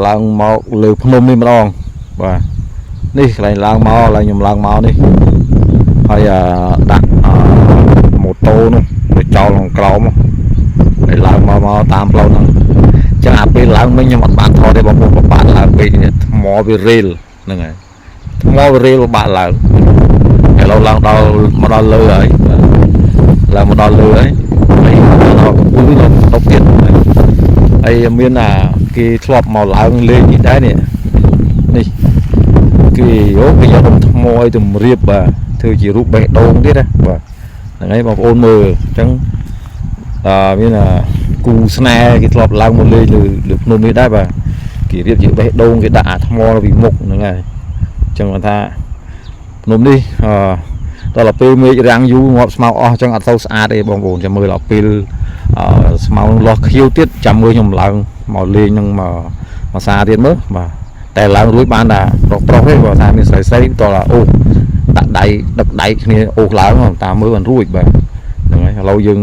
ឡើងមកលើភ្នំនេះម្ដងបាទនេះកន្លែងឡើងមកឡើងខ្ញុំឡើងមកនេះហើយអាដាក់អាម៉ូតូនោះទៅចោលក្នុងក្រោមហើយឡើងមកមកតាមផ្លូវហ្នឹងចឹងអាពេលឡើងមិញខ្ញុំអត់បានថតទេបងប្អូនពិបាកឡើងពេកនេះថ្មវារេលហ្នឹងហើយថ្មវារេលពិបាកឡើងឥឡូវឡើងដល់មកដល់លើហើយបាទឡើងមកដល់លើហើយហើយដល់កំពូលដល់ដប់ទៀតហើយមានអាគេធ្លាប់មកឡើងលេងនេះដែរនេះនេះគេយកគេយកដុំថ្មឲ្យទម្រាបបាទធ្វើជារូបបេះដូងទៀតណាបាទហ្នឹងហើយបងប្អូនមើលអញ្ចឹងអឺមានអាគូស្នេហ៍គេធ្លាប់ឡើងមកលេងលើលើភ្នំនេះដែរបាទគេរៀបជាបេះដូងគេដាក់អាថ្មនៅពីមុខហ្នឹងហើយអញ្ចឹងគាត់ថាភ្នំនេះអឺដល់ទៅពេលមេឃរាំងយូរងាប់ស្មៅអស់អញ្ចឹងអត់សូវស្អាតទេបងប្អូនចាំមើលដល់ពេលអឺស្មៅលាស់ខៀវទៀតចាំមើលខ្ញុំឡើងមកលេងនឹងមកមកសាទៀតមើលបាទតែឡើងរួចបានតែប្រុសប្រុសទេបើថាមានស្រីស្រីតោះអូដាក់ដៃដឹកដៃគ្នាអូសឡើងតាមមើលបានរួចបាទហ្នឹងហើយឥឡូវយើង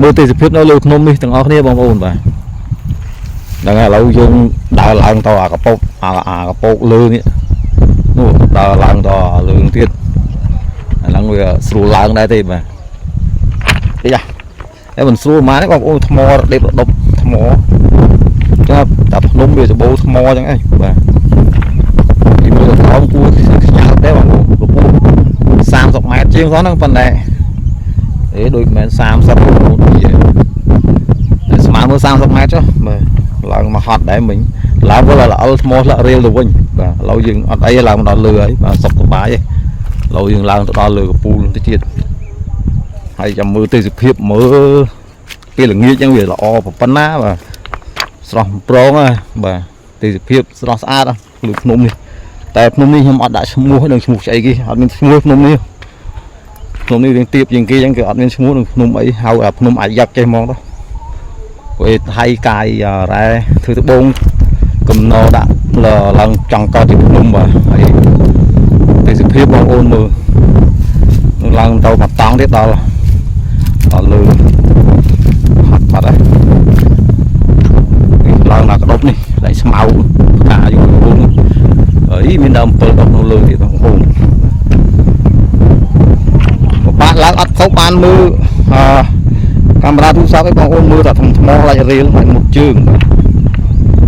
មើលទេសភាពនៅលើភ្នំនេះទាំងអស់គ្នាបងប្អូនបាទហ្នឹងហើយឥឡូវយើងដើរឡើងទៅអាកពកអាអាកពកលើនេះនោះដើរឡើងទៅលើទៀតអាហ្នឹងវាស្រួលឡើងដែរទេបាទតិចតែមិនស្រួលហ្មងទេបងប្អូនថ្មរដេបរដប់ថ្មចាំតែភ្នំវាសម្បូរថ្មអញ្ចឹងឯងបាទពីមើលទៅក្រោមគួរខ្ញាល់ទេបងប្អូនកម្ពស់30ម៉ែត្រជាងសោះហ្នឹងប៉ុន្តែអេដូចមិនមែន30បងប្អូននិយាយតែស្មើមើល30ម៉ែត្រចុះមើលឡើងមកហត់ដែរមិញឡើងវិលល្អិលថ្មធ្លាក់រៀលទៅវិញបាទឥឡូវយើងអត់អីឡើងមកដល់លើហើយបាទសុខសប្បាយឯងឥឡូវយើងឡើងទៅដល់លើកំពូលតិចទៀតហើយចាំមើលទេសភាពមើលពេលល្ងាចអញ្ចឹងវាល្អប៉ុណ្ណាបាទស្រស់ប្រងហើយបាទទេសភាពស្រស់ស្អាតលើភ្នំនេះតែភ្នំនេះខ្ញុំអត់ដាក់ឈ្មោះនឹងឈ្មោះស្អីគេអត់មានឈ្មោះភ្នំនេះភ្នំនេះរៀងទៀបជាងគេអញ្ចឹងគេអត់មានឈ្មោះនឹងភ្នំអីហៅអាភ្នំអាយ៉ាប់ចេះហ្មងទៅព្រោះឯថៃកាយរ៉ែធ្វើត្បូងកំណដាក់ឡើងចង់កោតជាភ្នំបាទហើយទេសភាពបងប្អូនមើលនឹងឡើងទៅបតង់ទៀតដល់ដល់លើហត់បាត់ហើយឡើងដល់ក្តុបនេះដៃស្មៅផ្កាយូរបងប្អូនអីមានដើម7ដុះនៅលើទៀតបងប្អូនពិបាកឡើងអត់ទៅបានមើលអឺកាមេរ៉ាទូរស័ព្ទឯងបងប្អូនមើលតែធំថ្មឡាច់រៀលឡាច់មុតជើងបាទ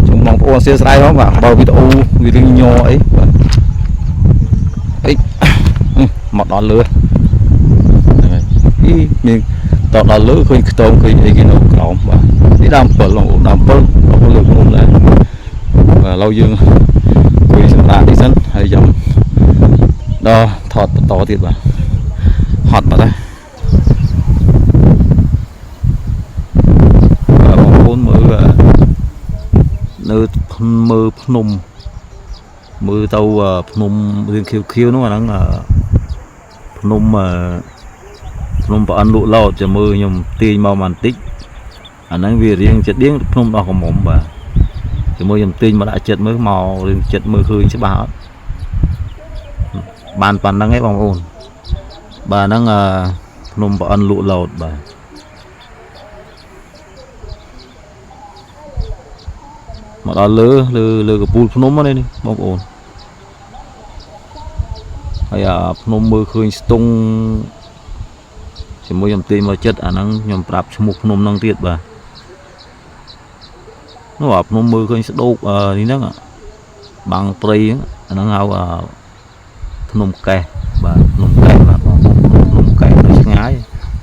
ជុំបងប្អូនអធិស្ឋានផងបាទបើវីដេអូវារឿងញ័រអីបាទអីមកដល់លើហ្នឹងហើយអីមានតដល់លើឃើញខ្ទមឃើញអីគេនៅក្រោមបាទនេះដើម7បងប្អូនដើម7ដល់លើភ្នំដែរបាទឥឡូវយើងអង្គុយសម្រាប់នេះសិនហើយចាំដល់ថតបន្តទៀតបាទហត់បាត់ហើយបាទបងប្អូនមើលនៅមើលភ្នំមើលទៅភ្នំរឿងខៀវខៀវនោះអាហ្នឹងភ្នំភ្នំប្រអិនលក់លោតចាំមើលខ្ញុំទាញមកបន្តិចអាហ្នឹងវារៀងចិត្តដៀងភ្នំដោះកំមុំបាទចាំមើលខ្ញុំទាញមកដាក់ចិត្តមើលមករឿងចិត្តមើលឃើញច្បាស់អត់បានប៉ុណ្្នឹងឯងបងប្អូនបាទហ្នឹងភ្នំប្រអិនលក់លោតបាទមកដល់លើលើលើកំពូលភ្នំនេះបងប្អូនហើយអាភ្នំមើលឃើញស្ទង់ជាមួយខ្ញុំទាញមកចិត្តអាហ្នឹងខ្ញុំប្រាប់ឈ្មោះភ្នំហ្នឹងទៀតបាទនោះអាភ្នំមើលឃើញស្ដោកនេះហ្នឹងបាំងព្រៃហ្នឹងអាហ្នឹងហៅអាភ្នំកេះបាទភ្នំកេះបាទបងប្អូនភ្នំកេះនៅឆ្ងាយ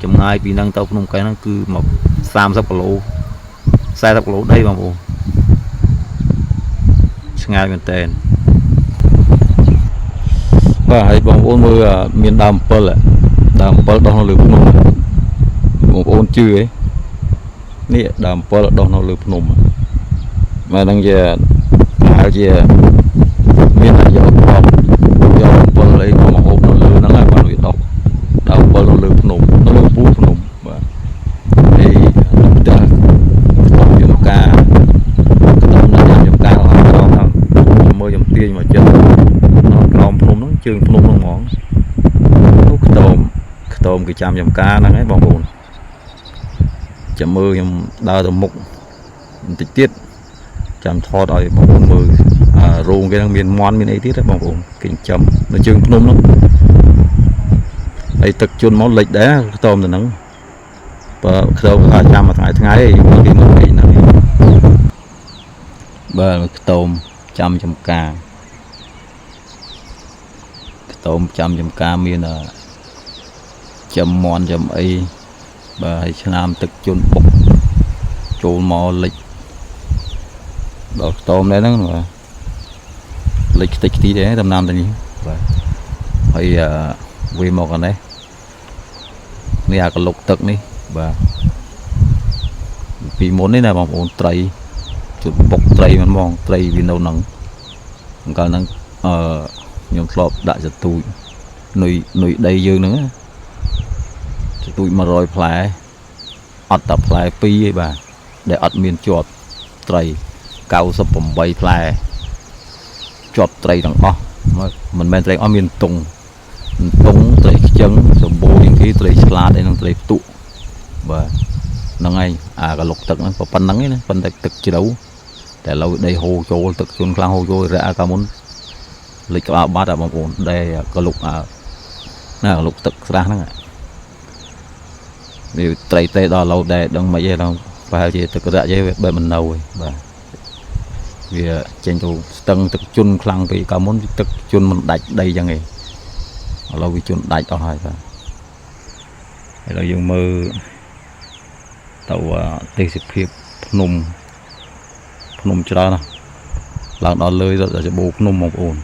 ចម្ងាយពីហ្នឹងទៅភ្នំកេះហ្នឹងគឺមក30គីឡូ40គីឡូដីបងប្អូនឆ្ងាយមែនតើបាទហើយបងប្អូនមើលមានដើម7ដើម7ដុះនៅលើភ្នំបងប្អូនជឿទេនេះដើម7ដុះនៅលើភ្នំបាទហ្នឹងជាហៅជាមានអាយកគ្រាប់យក7អីមកហូបនៅលើហ្នឹងហើយបាទវាដុះដើម7នៅលើភ្នំនៅលើពូលភ្នំបាទហើយផ្ទះខ្ទមយំការខ្ទមនៅយំការឡើងក្រោមហ្នឹងមើលខ្ញុំទាញមកចិត្តនៅក្រោមភ្នំហ្នឹងជើងភ្នំហ្នឹងហ្មងនោះខ្ទមខ្ទមគេចាំយំការហ្នឹងឯងបងប្អូនចាំមើលខ្ញុំដើរទៅមុខបន្តិចទៀត ចាំថតឲ្យបងប្អូនមើលអារោងគេហ្នឹងមានមន់មានអីទៀតទេបងប្អូនគេចិញ្ចឹមនៅជើងភ្នំហ្នឹងហើយទឹកជន់មកលិចដែរខ្ទមទៅហ្នឹងបើខ្ទមថាចាំមួយថ្ងៃថ្ងៃឯងគេមកអីហ្នឹងបាទខ្ទមចាំចំការខ្ទមចាំចំការមានចំមន់ចំអីបាទហើយឆ្នាំទឹកជន់បុកចូលមកលិចដល់ខ្ទមដែរហ្នឹងបាទលិចខ្ទេចខ្ទីដែរដំណាំទៅនេះបាទហើយវាមកអានេះនេះអាកលុកទឹកនេះបាទពីមុននេះណាបងប្អូនត្រីជុតបុកត្រីមិនហ្មងត្រីវានៅហ្នឹងកាលហ្នឹងអឺខ្ញុំធ្លាប់ដាក់សទូចនុយនុយដីយើងហ្នឹងសទូច100ផ្លែអត់តែផ្លែ2ឯងបាទដែលអត់មានជាប់ត្រី98ផ្លែជាប់ត្រីទាំងអស់មិនមែនត្រីអស់មានតុងតុងត្រីខ្ចឹងសម្បូរជាងគេត្រីឆ្លាតអីហ្នឹងត្រីផ្ទុកបាទហ្នឹងហើយអាកលុកទឹកហ្នឹងប៉ុណ្្នឹងឯណាប៉ុន្តែទឹកជ្រៅតែឥឡូវដីហូរចូលទឹកជន់ខ្លាំងហូរចូលរះអាកាមុនលិចក្បាលបាត់អាបងប្អូនដែលកលុកអាណាកលុកទឹកស្រះហ្នឹងនេះត្រីទេដល់ឥឡូវដែលដឹងមិនអីដល់ប្រហែលជាទឹករយៈវាបែបមិននៅឯងបាទវាចេញទៅស្ទឹងទឹកជន់ខ្លាំងពេកកាលមុនទឹកជន់មិនដាច់ដីចឹងឯងឥឡូវវាជន់ដាច់អស់ហើយបាទឥឡូវយើងមើលទៅទេសភាពភ្នំភ្នំច្រើនណាស់ឡើងដល់លើដល់ចបូភ្នំបងប្អូន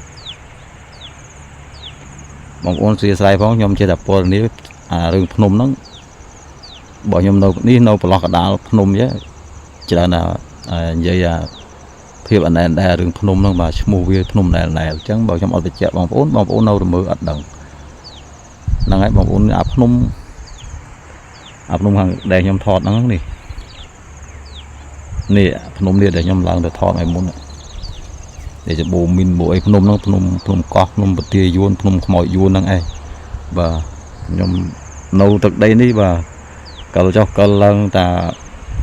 បងប្អូនស្រាស្រ័យផងខ្ញុំចេះតែពណ៌នាអារឿងភ្នំហ្នឹងបើខ្ញុំនៅនេះនៅប្រឡោះកដាលភ្នំចេះច្រើនណានិយាយអាភាពអណែនដែររឿងភ្នំហ្នឹងបាទឈ្មោះវាភ្នំណែនណែអញ្ចឹងបើខ្ញុំអត់បញ្ជាក់បងប្អូនបងប្អូននៅរមើអត់ដឹងហ្នឹងហើយបងប្អូនអាភ្នំអាភ្នំខាងដែលខ្ញុំថតហ្នឹងនេះនេះភ្នំនេះដែលខ្ញុំឡើងទៅថតថ្ងៃមុននេះចបូមីនបូអីភ្នំហ្នឹងភ្នំភ្នំកោះភ្នំពទាយួនភ្នំខ្មោចយួនហ្នឹងឯងបាទខ្ញុំនៅទឹកដីនេះបាទកលចុះកលឡើងតា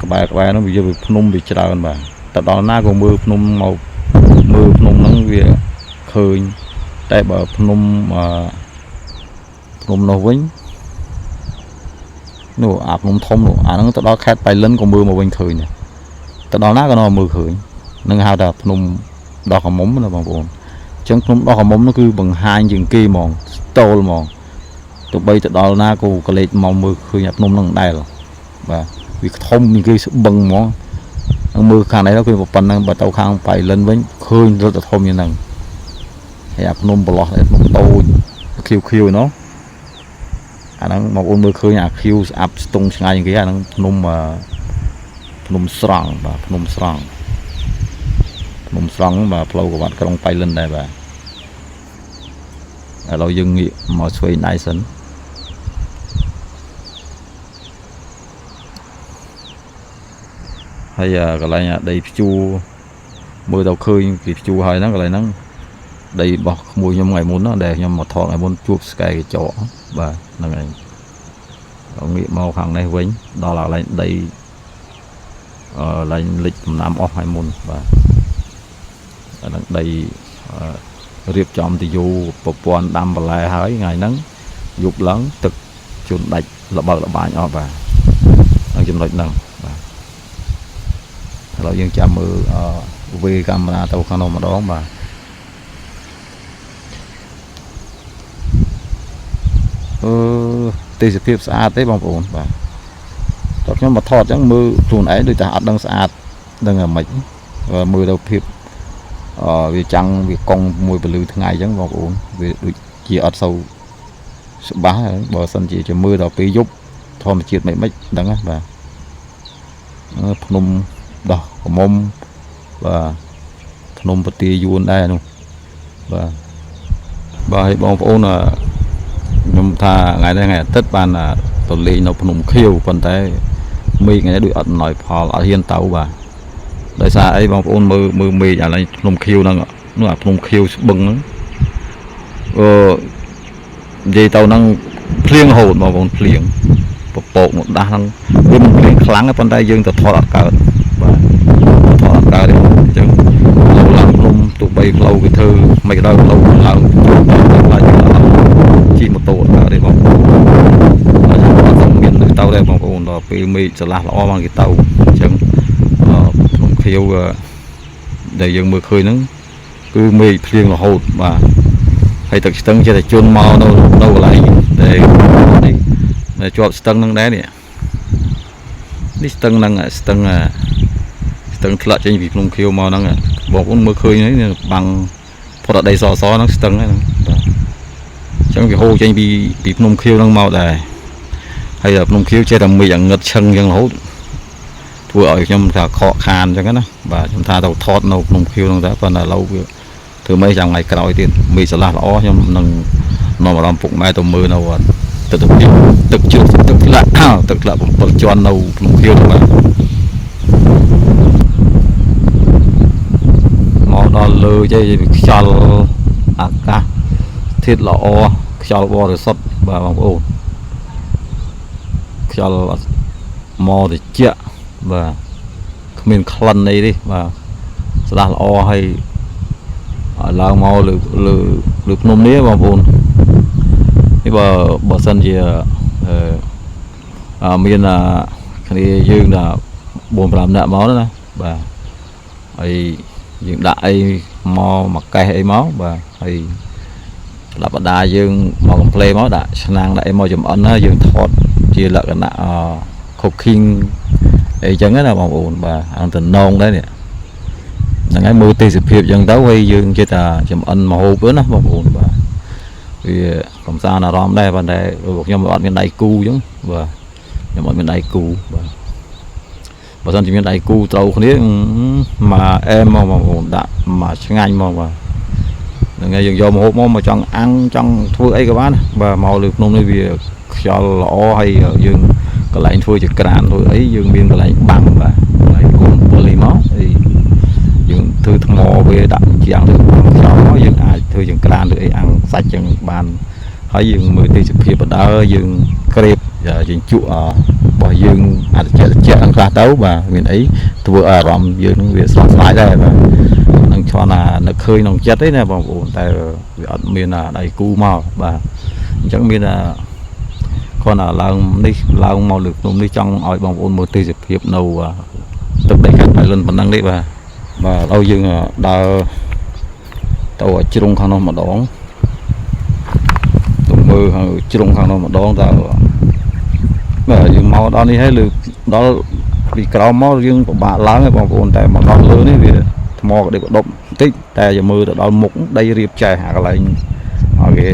ក្បែរក្បែរហ្នឹងវាយកភ្នំវាច្រើនបាទទៅដល់ណាក៏មើលភ្នំមកមើលភ្នំហ្នឹងវាឃើញតែបើភ្នំភ្នំនោះវិញនោះអាភ្នំធំនោះអាហ្នឹងទៅដល់ខេត្តបៃលិនក៏មើលមកវិញឃើញដែរទៅដល់ណាក៏នៅមើលឃើញនឹងហៅថាភ្នំដោះកមុំណាបងប្អូនអញ្ចឹងភ្នំដោះកមុំនោះគឺបង្ហាញជាងគេហ្មងស្ទោលហ្មងទោះបីទៅដល់ណាក៏កលេចមកមើលឃើញអាភ្នំហ្នឹងដែរបាទវាធំជាងគេស្បឹងហ្មងមើលខាងនេះទៅគឺប៉ុណ្ណឹងបើទៅខាងបៃលិនវិញឃើញរត់ទៅធំជាងហ្នឹងហើយអាភ្នំប្រឡោះភ្នំតូចខៀវខៀវណោះអាហ្នឹងបងប្អូនមើលឃើញអាខៀវស្អាប់ស្ទង់ឆ្ងាយជាងគេអាហ្នឹងភ្នំភ្នំស្រង់បាទភ្នំស្រង់ភ្នំស្រង់បាទផ្លូវក្រវ៉ាត់ក្រុងបៃលិនដែរបាទឥឡូវយើងងាកមកឆ្វេងដៃសិនហើយកន្លែងដីព្យួរមើលទៅឃើញគេព្យួរហើយហ្នឹងកន្លែងហ្នឹងដីរបស់ក្មួយខ្ញុំថ្ងៃមុនណាដែលខ្ញុំមកថតថ្ងៃមុនជួបស្កែកញ្ចក់បាទហ្នឹងឯងងាកមកខាងនេះវិញដល់កន្លែងដីកន្លែងលិចដំណាំអស់ថ្ងៃមុនបាទអាហ្នឹងដីរៀបចំទៅយោប្រព័ន្ធដាំបន្លែហើយថ្ងៃហ្នឹងយប់ឡើងទឹកជន់ដាច់លបើកលបាញអស់បាទហ្នឹងចំណុចហ្នឹងបាទឥឡូវយើងចាំមើលវេកាមេរ៉ាទៅខាងនោះម្ដងបាទអឺទេសភាពស្អាតទេបងប្អូនបាទតើខ្ញុំមកថតអញ្ចឹងមើលខ្លួនឯងដូចតែអត់ដឹងស្អាតដឹងតែម៉េចមើលទៅភាពវាចាំងវាកង់មួយពលឺថ្ងៃអញ្ចឹងបងប្អូនវាដូចជាអត់សូវច្បាស់បើសិនជាជាមើលដល់ពេលយប់ធម្មជាតិមិនមិនដឹងណាបាទភ្នំដោះកមុំបាទភ្នំពទាយួនដែរនោះបាទបាទឲ្យបងប្អូនខ្ញុំថាថ្ងៃនេះថ្ងៃអាទិត្យបានទៅលេងនៅភ្នំខៀវប៉ុន្តែមេឃថ្ងៃនេះដូចអត់ណយផលអត់ហ៊ានទៅបាទដោយសារអីបងប្អូនមើលមើលមេឃអានេះភ្នំខៀវហ្នឹងនោះអាភ្នំខៀវស្បឹងហ្នឹងអឺនិយាយទៅហ្នឹងភ្លៀងរហូតបងប្អូនភ្លៀងពពកមកដាស់ហ្នឹងវាមិនភ្លៀងខ្លាំងទេប៉ុន្តែយើងទៅថតអត់កើតបាទថតអត់កើតទេអញ្ចឹង ផ្លូវគេធ្វើមិនក៏ដោយផ្លូវឡើងទៅខ្លាចជិះម៉ូតូអត់កើតទេបងប្អូនហើយអត់សូវមានទៅដែរបងប្អូនដល់ពេលមេឃស្រឡះល្អមកគេទៅអញ្ចឹងអឺភ្នំខៀវដែលយើងមើលឃើញហ្នឹងគឺមេឃភ្លៀងរហូតបាទហើយទឹកស្ទឹងចេះតែជន់មកនៅនៅកន្លែងដែលនេះដែលជាប់ស្ទឹងហ្នឹងដែរនេះនេះស្ទឹងហ្នឹងស្ទឹងស្ទឹងធ្លាក់ចេញពីភ្នំខៀវមកហ្នឹងបងប្អូនមើលឃើញហ្នឹងបាំងផុតដីសសហ្នឹងស្ទឹងហ្នឹងបាទអញ្ចឹងវាហូរចេញពីពីភ្នំខៀវហ្នឹងមកដែរហើយភ្នំខៀវចេះតែមេឃអាងឹតឈឹងអញ្ចឹងរហូតធ្វើឲ្យខ្ញុំថាខកខានអញ្ចឹងណាបាទខ្ញុំថាទៅថតនៅភ្នំខៀវហ្នឹងតែប៉ុន្តែឥឡូវវាធ្វើម៉េចចាំថ្ងៃក្រោយទៀតមេឃស្រឡះល្អខ្ញុំនឹងនាំអារម្មណ៍ពុកម៉ែទៅមើលនៅទស្សនវិជ្ជាទឹកជ្រោះទឹកធ្លាក់ទឹកធ្លាក់7ជាន់នៅភ្នំខៀវហ្នឹងបាទមកដល់លើចេះខ្យល់អាកាសធាតុល្អខ្យល់បរិសុទ្ធបាទបងប្អូនខ្យល់មកត្រជាក់បាទគ្មានក្លិនអីទេបាទស្ដាស់ល្អហើយឡើងមកលើលើលើភ្នំនេះបងប្អូននេះបើបើសិនជាអឺមានគ្នាយើងដល់4 5នាក់មកណាបាទហើយយើងដាក់អីមកមកកេះអីមកបាទហើយប្រដាប់ប្រដាយើងមកកំ pl មកដាក់ឆ្នាំងដាក់អីមកចំអិនណាយើងថតជាលក្ខណៈ cooking អីចឹងណាបងប្អូនបាទអង្គតំណងដែរនេះហ្នឹងហើយមើលទេសភាពចឹងទៅហើយយើងចេះតែចំអិនមហូបណាបងប្អូនបាទវាកំសាន្តអារម្មណ៍ដែរប៉ុន្តែពួកខ្ញុំអត់មានដៃគូចឹងបាទខ្ញុំអត់មានដៃគូបាទបើសិនជាមានដៃគូត្រូវគ្នាមកអែមមកបងប្អូនដាក់មកឆ្ងាញ់មកបាទហ្នឹងហើយយើងយកមកហូបមកមកចង់អាំងចង់ធ្វើអីក៏បានបាទមកលើភ្នំនេះវាខ្យល់ល្អហើយយើងកន្លែងធ្វើជាក្រានធ្វើអីយើងមានកន្លែងបាំងបាទកន្លែងគុំពលីមកអីយើងធ្វើថ្មវាដាក់ជាងទៅខ្យល់មកយើងអាចធ្វើជាក្រានឬអីអាំងសាច់ចឹងបានហើយយើងមើលទេសភាពបដើយើងក្រេបយើងជក់របស់យើងអតិចតិចហ្នឹងខ្លះទៅបាទមានអីធ្វើឲ្យអារម្មណ៍យើងនឹងវាស្រស់ស្រាយដែរបាទនឹងឆន់ណានឹកឃើញក្នុងចិត្តឯណាបងប្អូនតែវាអត់មានដៃគូមកបាទអញ្ចឹងមានតែគ្រាន់តែឡើងនេះឡើងមកលើភ្នំនេះចង់ឲ្យបងប្អូនមើលទេសភាពនៅទឹកដីខេត្តប៉ៃលិនប៉ុណ្ណឹងនេះបាទបាទឥឡូវយើងដើរទៅជ្រុងខាងនោះម្ដងទៅមើលខាងជ្រុងខាងនោះម្ដងតើបាទយើងមកដល់នេះហើយលើដល់ពីក្រោមមកយើងពិបាកឡើងហើយបងប្អូនតែមកដល់លើនេះវាថ្មក្តិបដប់បន្តិចតែយើងមើលទៅដល់មុខដីរៀបចែសអាកន្លែងឲ្យគេ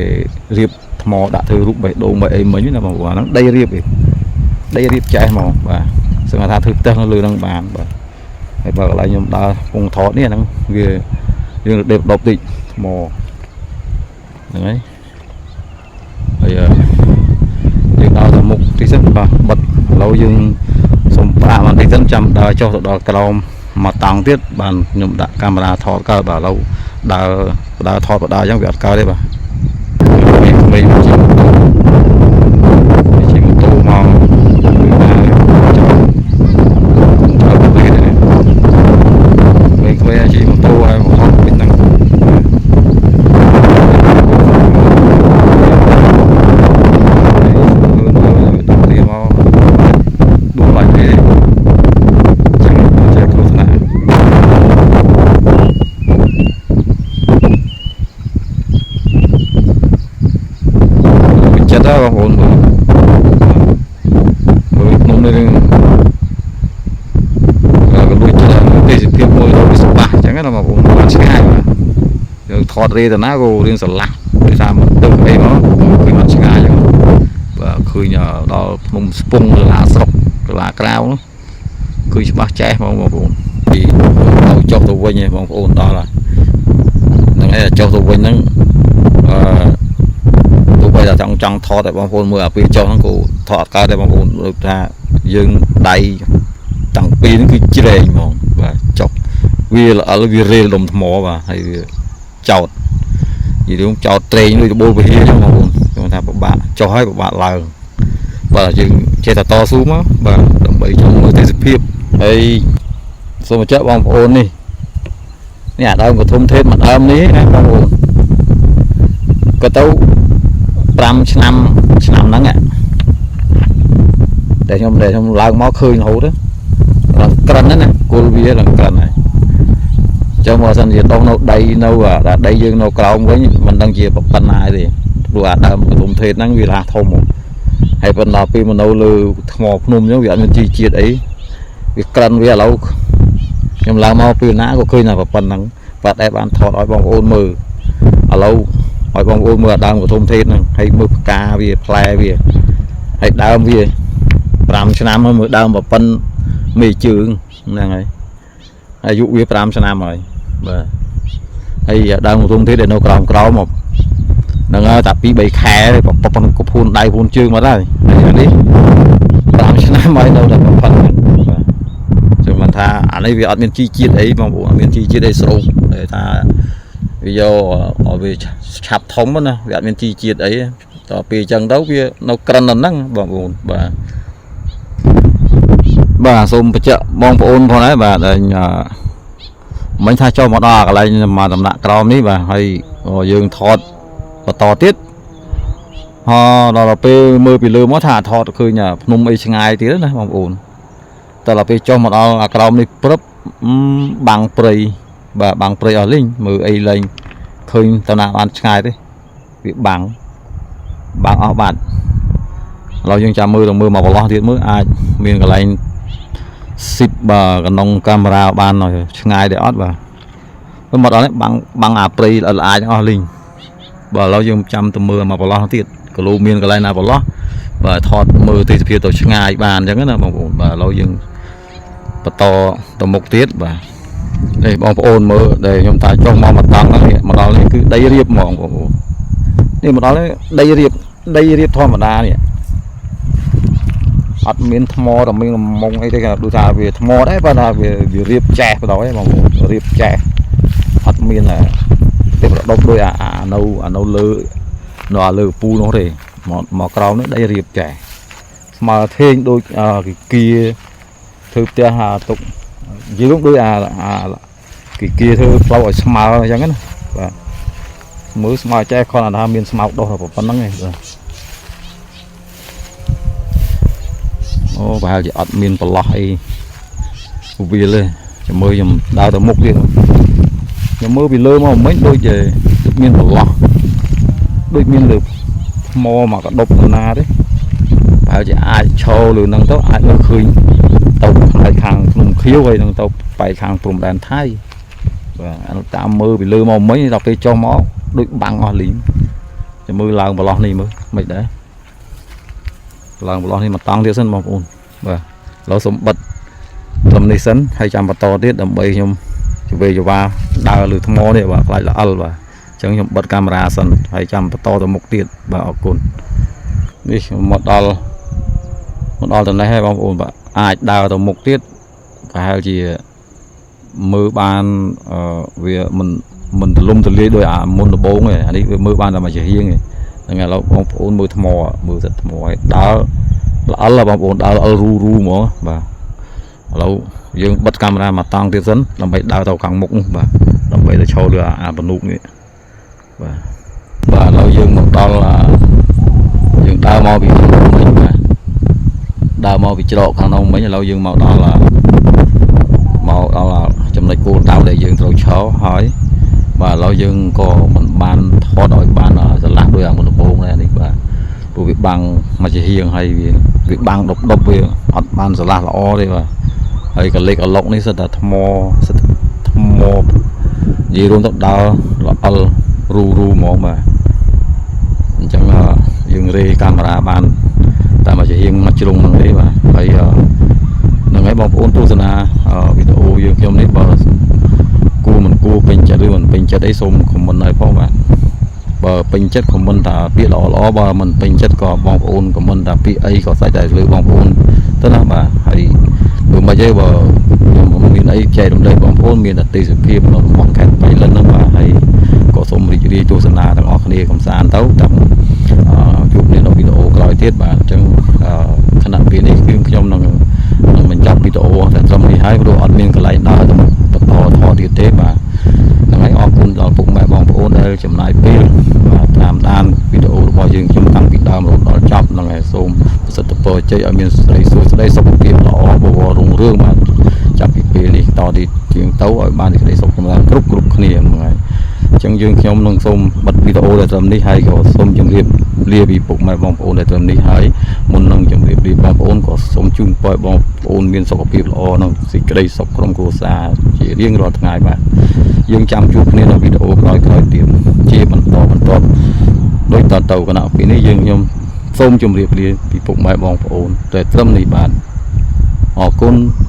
រៀបថ្មដាក់ធ្វើរូបបេះដូងបេះអីមិញណាបងប្អូនហ្នឹងដីរៀបឯងដីរៀបចែសហ្មងបាទសឹងថាធ្វើផ្ទះនៅលើហ្នឹងបានបាទហើយបើកន្លែងខ្ញុំដើរពងថតនេះហ្នឹងវាយើងដេបដប់តិចថ្មហ្នឹងហើយហើយយើងដើរទៅមុខតិចសិនបាទបិទឥឡូវយើងសូមប្រាក់បន្តិចសិនចាំដើរចុះទៅដល់ក្រោមមកតង់ទៀតបាទខ្ញុំដាក់កាមេរ៉ាថតកើតបាទឥឡូវដើរដើរថតបដើរអញ្ចឹងវាអត់កើតទេបាទក្មេងៗជិះម៉ូតូជិះម៉ូតូមកគឺថាចោលត្រូវទៅទេក្មេងៗជិះម៉ូតូហើយមកហត់វិញហ្នឹងដល់ទីមកដួលឡើងទេចឹងជាគ្រោះថ្នាក់ ចិត្តបងប្អូនមើលមើលភ្នំនេះនឹងក៏ដូចចិត្តទេសភាពមួយទៅវាស្បាស់អញ្ចឹងណាបងប្អូនបានឆ្ងាយបាទយើងថតរេទៅណាក៏រៀងស្រឡះដូចថាមកទឹកអីមកឃើញបានឆ្ងាយអញ្ចឹងបាទឃើញដល់ភ្នំស្ពងកលាស្រុកកលាក្រៅនោះឃើញច្បាស់ចែសហ្មងបងប្អូនពីទៅចុះទៅវិញឯងបងប្អូនដល់ហ្នឹងឯងចុះទៅវិញហ្នឹងអឺទោះបីតែចង់ចង់ថតឲ្យបងប្អូនមើលអាពេលចុះហ្នឹងក៏ថតអត់កើតដែរបងប្អូនដូចថាយើងដៃតាំងពីហ្នឹងគឺជ្រែងហ្មងបាទចុះវាល្អិលវារេលដុំថ្មបាទហើយវាចោតនិយាយរឿងចោតត្រេងដូចដបូលពហិអញ្ចឹងបងប្អូនខ្ញុំថាពិបាកចុះហើយពិបាកឡើងបាទយើងចេះតែតស៊ូមកបាទដើម្បីចង់មើលទេសភាពហើយសូមបញ្ជាក់បងប្អូននេះ នេះអាដើមកធំទេមួយដើមនេះណាបងប្អូនក៏ទៅ5ឆ្នាំឆ្នាំហ្នឹងដែលខ្ញុំឡើងមកឃើញរហូតឡើងក្រិនណាគល់វាឡើងក្រិនហើយចឹងមកសិនជាដុះនៅដីនៅដីយើងនៅក្រោមវិញមិនដឹងជាប៉ុណ្ណាទេព្រោះអាដើមកធំទេហ្នឹងវារះធំហ្មងហើយប៉ុន្តែពេលមកនៅលើថ្មភ្នំចឹងវាអត់មានជីជាតិអីវាក្រិនវាឥឡូវខ្ញុំឡើងមកពេលណាក៏ឃើញតែប៉ុណ្ណឹងបាទតែបានថតឲ្យបងប្អូនមើលឥឡូវឲ្យបងប្អូនមើលអាដើមកធំទេហ្នឹងហើយមើលផ្កាវាផ្លែវាហើយដើមវា5ឆ្នាំហើយមើលដើមប៉ុណ្ណមេជើងហ្នឹងហើយអាយុវា5ឆ្នាំហើយបាទហើយដើមកធំទេដែលនៅក្រោមក្រោមមកហ្នឹងហើយតែ2 3ខែទេប៉ុណ្ណឹងក៏ភួនដៃភួនជើងមកហើយហើយនេះ5ឆ្នាំហើយនៅតែប៉ុណ្ណឹងបាទចាំមិនថាអានេះវាអត់មានជីជាតិអីបងប្អូនអត់មានជីជាតិអីស្រូបតែថាវាយកឲ្យវាឆាប់ធំណាវាអត់មានជីជាតិអីតទៅពេលអញ្ចឹងទៅវានៅក្រិនដល់ហ្នឹងបងប្អូនបាទបាទសូមបញ្ជាក់បងប្អូនផងដែរបាទដែលមិញថាចូលមកដល់កន្លែងមកដំណាក់ក្រោមនេះបាទហើយយើងថតបន្តទៀតហោដល់ពេលមើលពីលើមកថាថតឃើញភ្នំអីឆ្ងាយទៀតណាបងប្អូនតែដល់ពេលចុះមកដល់អាក្រោមនេះព្រឹបបាំងព្រៃបាទបាំងព្រៃអស់លីងមើលអីលែងឃើញតាណាបានឆ្ងាយទេវាបាំងបាំងអស់បាត់ឥឡូវយើងចាំមើលទៅមើលមកប្រឡោះទៀតមើលអាចមានកន្លែងស៊ីបបាទក្នុងកាមេរ៉ាបានឆ្ងាយដែរអត់បាទមកដល់នេះបាំងបាំងអាព្រៃល្អអាចអស់លីងបាទឥឡូវយើងចាំទៅមើលមកប្រឡោះទៀតក៏លោកមានកន្លែងណាប្រឡោះបាទថតមើលទេសភាពទៅឆ្ងាយបានអញ្ចឹងណាបងប្អូនបាទឥឡូវយើងបន្តទៅមុខទៀតបាទនេះបងប្អូនមើលដែលខ្ញុំថាចុះមកមកតង់ហ្នឹងមកដល់នេះគឺដីរៀបហ្មងបងប្អូននេះមកដល់នេះដីរៀបដីរៀបធម្មតានេះអត់មានថ្មតែមានមុងអីទេគេដូចថាវាថ្មដែរបើថាវាវារៀបចេះបណ្ដោយបងប្អូនរៀបចេះអត់មានទេប្រដប់ដោយអានៅអានៅលើនៅអាលើពូនោះទេមកមកក្រោមនេះដីរៀបចេះស្មើធេងដូចគីគាធ្វើផ្ទះអាទុកយើងដូចអាអាគីគាធ្វើផ្លូវឲ្យស្មើអញ្ចឹងណាបាទមើលស្មើចេះគ្រាន់តែថាមានស្មៅដុះតែប៉ុណ្្នឹងឯងបាទអូប្រហែលជាអត់មានប្រឡោះអីវាលទេចាំមើលខ្ញុំដើរទៅមុខទៀតខ្ញុំមើលពីលើមកមិញដូចជាមានប្រឡោះដូចមានលើថ្មមកកដប់កណាទេប្រហែលជាអាចឈរលើនឹងទៅអាចមើលឃើញទៅផ្នែកខាងភ្នំខៀវហើយនឹងទៅបែកខាងព្រំដែនថៃបាទអានោះតាមមើលពីលើមកមិញដល់ពេលចុះមកដូចបាំងអស់លីងចាំមើលឡើងប្រឡោះនេះមើលមិនដែរឡើងប្រឡោះនេះមកតង់ទៀតសិនបងប្អូនបាទឥឡូវសូមបិទត្រឹមនេះសិនហើយចាំបន្តទៀតដើម្បីខ្ញុំជវេជវាដើរលើថ្មនេះបាទខ្លាចល្អិលបាទអញ្ចឹងខ្ញុំបិទកាមេរ៉ាសិនហើយចាំបន្តទៅមុខទៀតបាទអរគុណនេះមកដល់មកដល់តំណេះហើយបងប្អូនបាទអាចដើរទៅមុខទៀតប្រហែលជាមើលបានវាមិនមិនទលំទលាយដោយអាមុនដំបូងទេអានេះវាមើលបានតែមួយជាហៀងទេហ្នឹងហើយឥឡូវបងប្អូនមើលថ្មមើលសិតថ្មឲ្យដើរល្អិលបងប្អូនដើរល្អិលរូរូហ្មងបាទឥឡូវយើងបិទកាមេរ៉ាមកតង់ទៀតសិនដើម្បីដើរទៅខាងមុខនោះបាទដើម្បីទៅឈរលើអាបនុកនេះបាទបាទឥឡូវយើងមកដល់យើងដើរមកពីខាងមិញបាទដើរមកពីច្រកខាងនោះមិញឥឡូវយើងមកដល់ចំណុចគោលដៅដែលយើងត្រូវឈរហើយបាទឥឡូវយើងក៏មិនបានថតឲ្យបានស្រឡះដោយអាមុនដំបូងដែរនេះបាទព្រោះវាបាំងមកជាហៀងហើយវាបាំងដប់ដប់វាអត់បានស្រឡះល្អទេបាទហើយកលេចអលុកនេះសិតតែថ្មសិតថ្មនិយាយរួមទៅដើរល្អិលរូរូហ្មងបាទអញ្ចឹងយើងរេកាមេរ៉ាបានតែមកជាហៀងមកជ្រុងហ្នឹងទេបាទហើយហ្នឹងហើយបងប្អូនទស្សនាវីដេអូយើងខ្ញុំនេះបើគួរមិនគួរពេញចិត្តឬមិនពេញចិត្តអីសូមខមមិនឲ្យផងបាទបើពេញចិត្តខមមិនថាពាក្យល្អល្អបើមិនពេញចិត្តក៏បងប្អូនខមមិនថាពាក្យអីក៏សាច់តែលើបងប្អូនទៅណាបាទហើយព្រោះមិនអីបើខ្ញុំមានអីចែករំលែកបងប្អូនមានតែទេសភាពនៅតំបន់ខេត្តបៃលិនហ្នឹងបាទហើយក៏សូមរីករាយទស្សនាទាំងអស់គ្នាកំសាន្តទៅតាមជួបគ្នានៅវីដេអូក្រោយទៀតបាទអញ្ចឹងខណៈពេលនេះគឺខ្ញុំនឹងបញ្ចប់វីដេអូតែត្រឹមនេះហើយព្រោះអត់មានកន្លែងដើរទៅបន្តថតទៀតទេបាទ ចំណាយពេលបាទតាមដានវីដេអូរបស់យើងខ្ញុំតាំងពីដើមរហូតដល់ចប់ហ្នឹងហើយសូមប្រសិទ្ធពរជ័យឲ្យមានស្រីសួស្តីសុខភាពល្អបវររុងរឿងបាទចាប់ពីពេលនេះតទៅជាងទៅឲ្យបានសេចក្តីសុខចម្រើនគ្រប់គ្រប់គ្នាហ្នឹងហើយអញ្ចឹងយើងខ្ញុំនឹងសូមបិទវីដេអូដែលត្រឹមនេះហើយក៏សូមជម្រាបលាពីពុកម៉ែបងប្អូនដែលត្រឹមនេះហើយមុននឹងជម្រាបលាបងប្អូនក៏សូមជូនពរឲ្យបងប្អូនមានសុខភាពល្អនិងសេចក្តីសុខក្រុមគ្រួសារជារៀងរាល់ថ្ងៃបាទយើងចាំជួបគ្នានៅវីដេអូក្រោយៗទៀតជាបន្តបន្ទាប់ដូចតទៅគណៈពេលនេះយើងខ្ញុំសូមជម្រាបលាពីពុកម៉ែបងប្អូនតែត្រឹមនេះបាទអរគុណ។